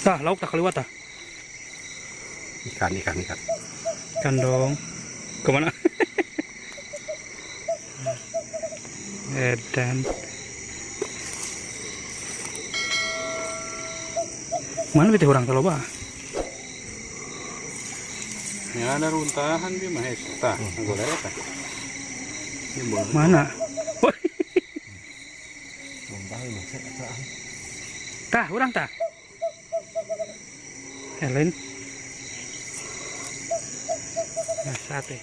Tah, lauk tak kaliwat tah. Ikan, ikan, ikan. Ikan dong. Kemana? Edan. Mana bete urang kalau bah? Ya ada runtahan bi mah tah, golek tah. Mana? Tah, urang tah. Helen. Nah, sate.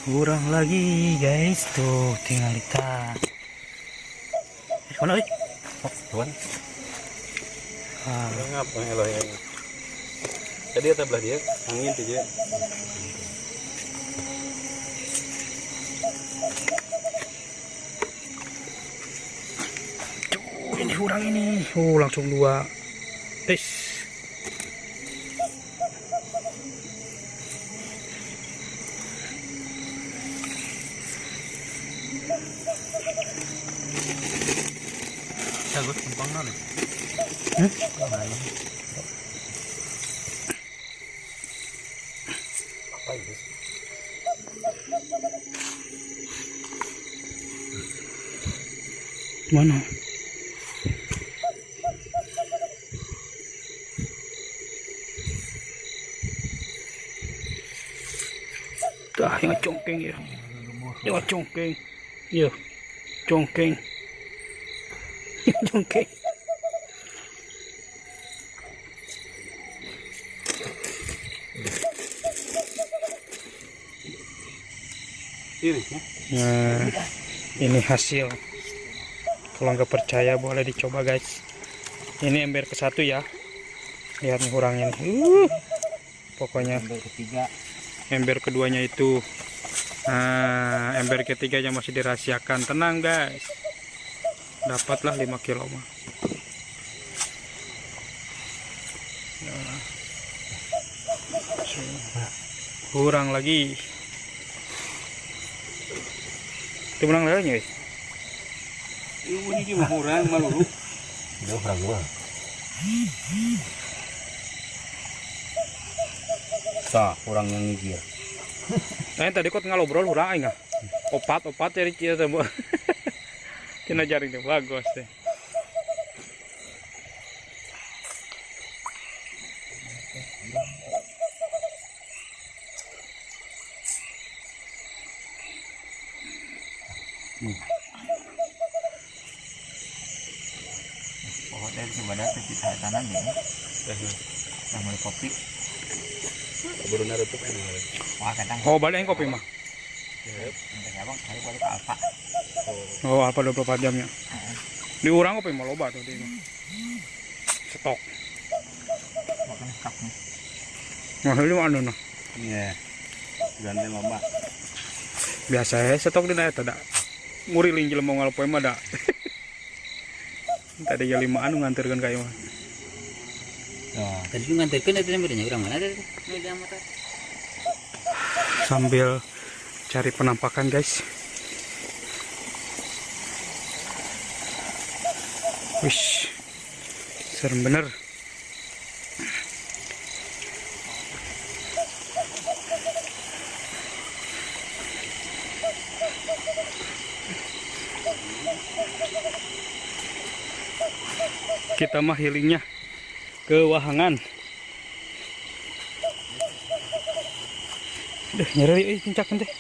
Kurang lagi, guys. Tuh, tinggal kita. Mana, euy? Oh, tuan. Ah, Ngapa eloy aing. Tadi eta belah dia, angin teh je. Tuh, ini kurang ini. Oh, langsung dua. Tes. Sagut tumpang naon? Hmm? Apa ini? Mana? Tah, yang congkeng ya. Yang congkeng. Iya. Congkeng. Yang congkeng. Ini ya. Nah, ini hasil. Kalau nggak percaya boleh dicoba guys. Ini ember ke satu ya. Lihat nih kurangnya nih. Pokoknya Ember ketiga. Ember keduanya itu. Nah, ember ketiganya masih dirahasiakan. Tenang guys. Dapatlah 5 kilo mah. Nah. Kurang lagi. Itu menang lagi guys. Ini mah kurang malu. Udah kurang dua. Tah, kurang yang ngigir. Nah, tadi kok ngalobrol urang aing ah. Opat opat cari cia teh. Tina jaring teh bagus teh. Pokoknya di sebenarnya teh tanah nih. Yang mulai kopi. Baru narupuk ini. Wah, kadang. Oh, balik yang kopi mah. Bentar ya, Bang, saya balik ke Alfa. Oh, Alfa 24 jamnya. Di urang kopi mah loba tuh di mah. Stok. Makan stok nih. Nah, ini mah anu nah. Iya. Ganti loba. Biasa ya stok dina eta da. Nguriling jelema ngalopoe mah da. Tadi ya 5 anu nganterkeun ka ieu mah. Oh. Tadi lu nganterkeun eta teh urang mana teh? Sambil cari penampakan guys. Wish, serem bener. Kita mah healingnya ke Wahangan. Duh, nyeri euy puncak teh.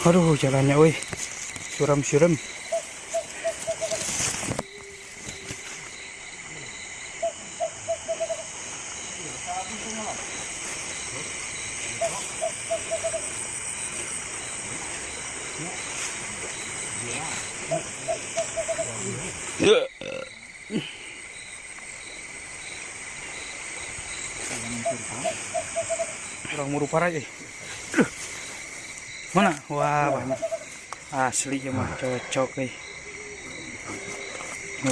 Aduh, jalannya euy. Suram-suram. Kurang muru parah eh. Mana? Wah, banyak. Asli ya mah cocok euy.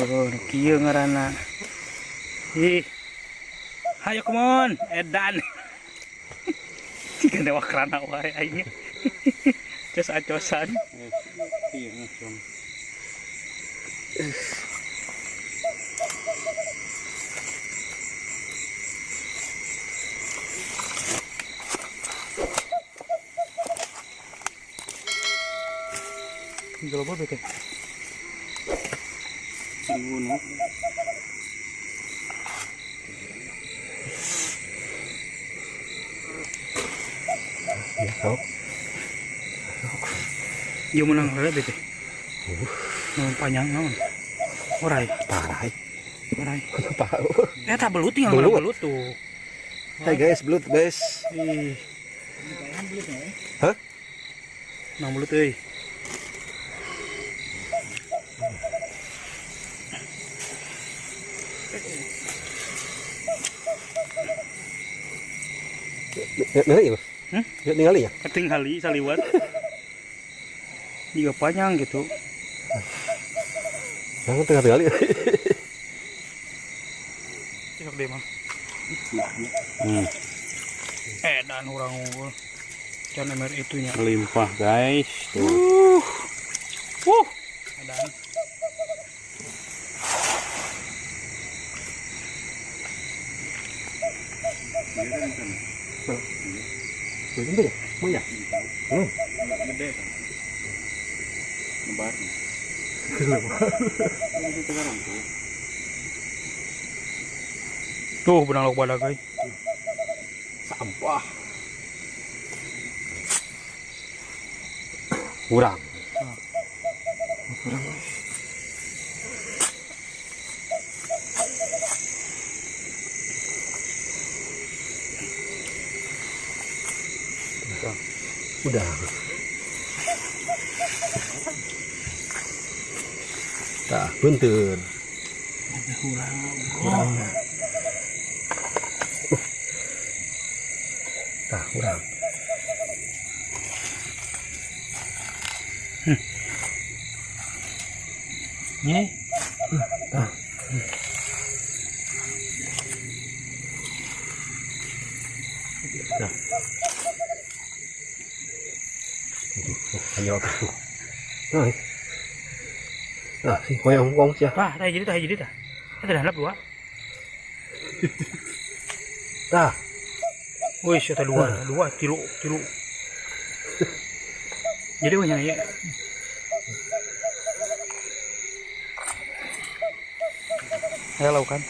Oh, nu kieu ngaranna. Ih. Hayo come on, edan. Jika dewa kerana wae aing. Cos acosan. Iya, langsung. Loba bete. Gunung. Ya, sok. Ieu meunang heula bete. Naon panjang naon? Orai, Parah. orai. Parah. Eta belut tinggal Belut. belut tuh. Hai guys, belut guys. Ih. Hah? Nang belut euy. Ningali ya, Mas? Hmm? Ningali ya? Ketingali saliwat. Juga panjang gitu. Jangan tengah tingali. Sok deh mah. Hmm. Edan urang unggul. Can MR itunya. Melimpah guys. Tuh. Edan. Betul ya? Mau ya? Hmm. Gede kan. Lebar. Itu sekarang tuh. Tuh benang lauk badak euy. Sampah. Kurang. Kurang. Udah. Tah, beunteur. Kurang. Kurang. Tah, kurang. Ini. Tah. Nah. Ayo tuh. Nah. Nah, sih koyong kong sih. Tah, tah jadi tah jadi tah. Eta dah dua. Tah. Wih, eta dua, dua, tilu, tilu. Jadi banyak ya. Ayo laukan.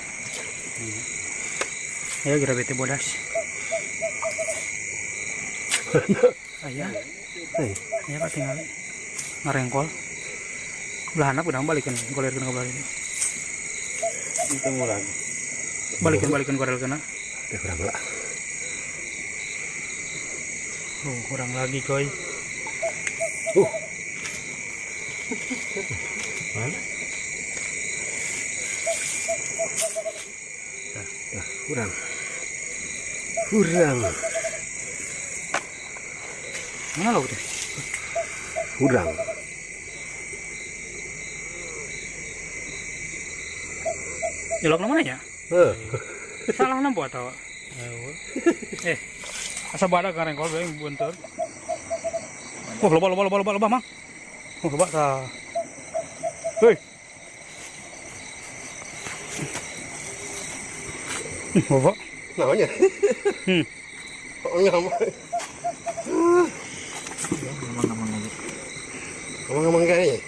Ayo kira bete bodas. Aya. Hei. Aya katingali. Ngarengkol. Belah handap udah balikin, golirkeun ka belah ini. Ketemu lagi. Balikin, balikin golirkeun. Ya kurang lah. Oh, kurang lagi coy. Mana? Nah, kurang. Kurang. Mana lauk teh? Kurang. Ya lauk mana ya? Heh. Salah nempo atau? Asa badak karengkol bae buntur. Wah, loba loba loba loba loba, Mang. Wah, loba tah. Hei. Loba. Namanya? Kok ngomong? Ngomong-ngomong aja. Ngomong-ngomong kayaknya.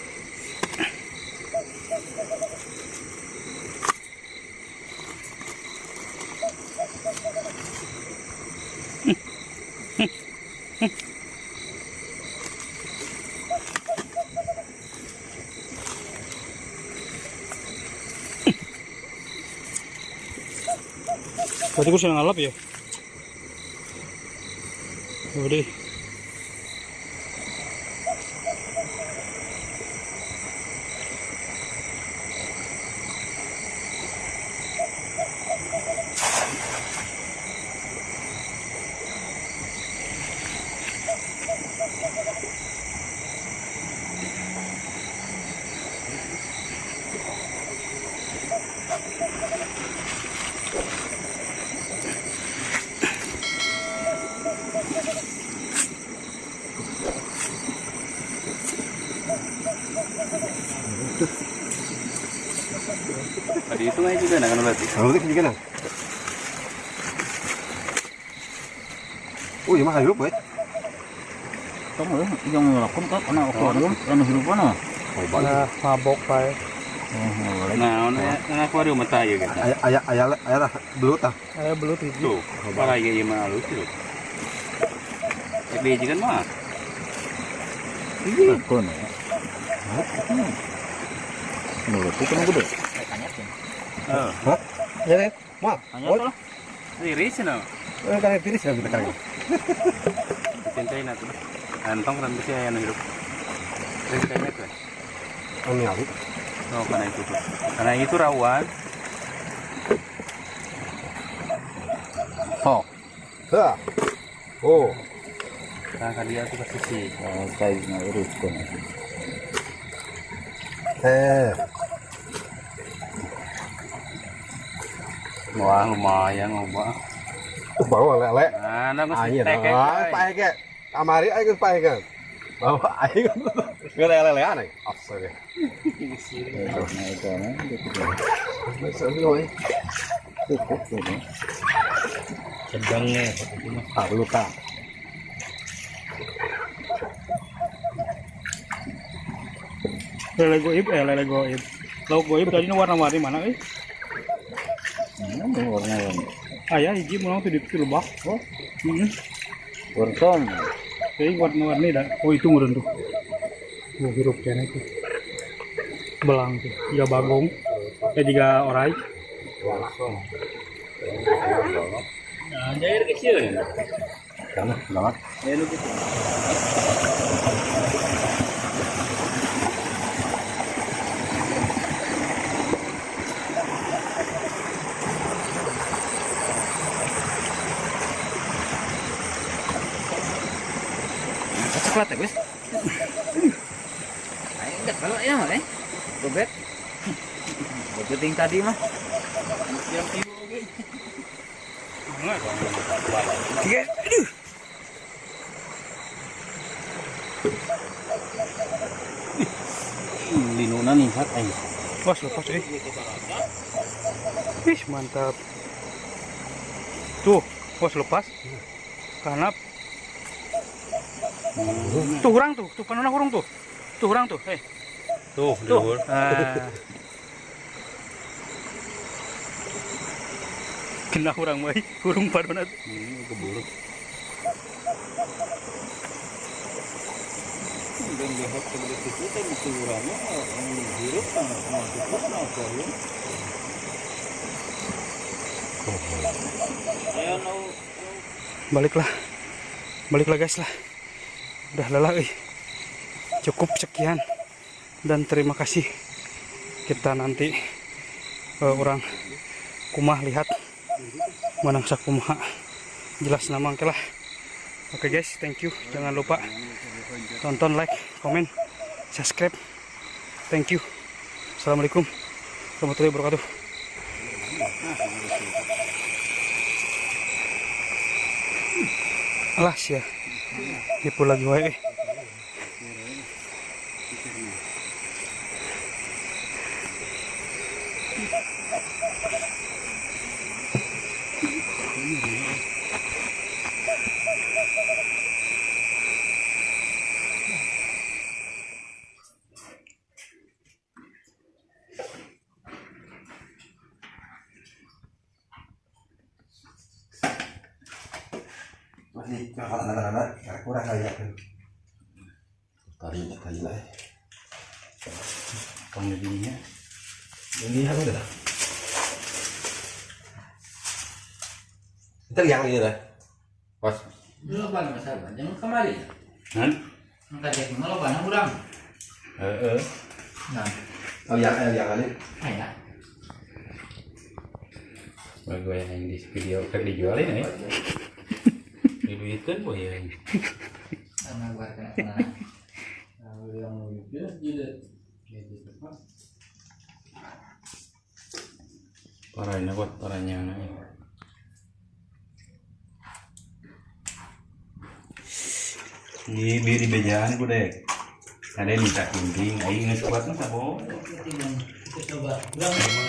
Berarti gue sedang ngalap ya? Udah. Tadi itu aja juga nah kan berarti. Kalau itu juga nah. Oh, iya mah hirup we. Tong euy, yang ngelakukan kan ana akuarium, anu hirup mana? Nah, mabok bae. Nah, ana akuarium mata ieu gitu. Aya aya aya lah belut ah. Aya belut hiji. Tuh, para ieu ieu mah alus tuh. Rek dihijikan mah. Betul ya. Mulut itu kan gede. Hah? Ya deh. Mah. Hanya lah. Tiris no. Eh, kan tiris ya kita kan. Cintain atuh. Antong kan bisa aya nu hirup. Rek kayaknya tuh. Anu alus. Oh, karena itu tuh. Karena itu rawan. Oh. Hah. Oh. Nah, kan dia tuh ke sisi. Size-nya urus kan. Wah, lumayan loba. Bawa lele. Nah, nah geus Aing tekek. ah, pae ge. Kamari aing geus pae ge. Bawa aing geus lele-lelean aing. Astaga. Nah, itu ana gitu. Cukup gitu. Sedangnya Ah, belut ah. Lele goib, lele goib. Lauk goib tadi nu warna-warni mana euy? Ini warna-warni. Aya hiji meunang teh di lebak. Oh. Heeh. Warna Jadi warna-warni dah. Oh, itu meureun tuh. Oh, hirup kene tuh. Belang tuh, jiga bagong. Jiga orai. Nah, jair kecil ya. Kana, banget. Ya lu gitu. Coklat ya, guys. Ayo enggak kalau ya mah, Gobet. Gobet yang tadi mah. Yang tilu oge. Tiga. Aduh. Linuna nih hat aing. Lepas, lepas eh. Ih, mantap. Tuh, bos lepas. Karena tuh hurang tuh, tuh panona hurung tuh. Tuh hurang tuh, eh. Tuh, tuh. Ah. Kena hurang wae, hurung panona. Keburu. Dan behok sebelah situ teh mesti hurangnya hirup kan masuk ke akuarium. Baliklah. Baliklah guys lah. Udah lelah euy. Cukup sekian dan terima kasih. Kita nanti orang kumah lihat menang sakumaha jelas nama lah. Oke guys, thank you. Jangan lupa tonton, like, komen, subscribe. Thank you. Assalamualaikum warahmatullahi wabarakatuh. Alas ya. Nipu lagi wae. Masih kalau anak-anak kurang kali ya. Tari tari lah. Kamu jadinya. Ini apa udah? Itu yang ini dah. Pas. Dulu apa masalah? Jangan kemari. Hah? Angkat jack malah panah urang. Heeh. Nah, Oh yang kali. aya. Bagus yang di video kan dijualin ya. Diduitkan boy ya. Karena gua kena kena. Yang itu jadi. Jadi apa? Parahnya kuat, parahnya anak. Di biri bejaan ku dek. Ada yang minta gunting, aing geus kuat mah sabo. Emang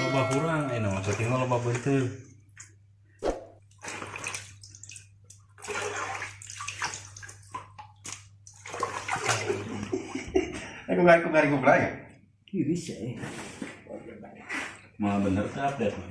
loba kurang, nama saking loba beunteul. Aku nggak aku nggak ya. Bisa eh. Mah bener teh update mah.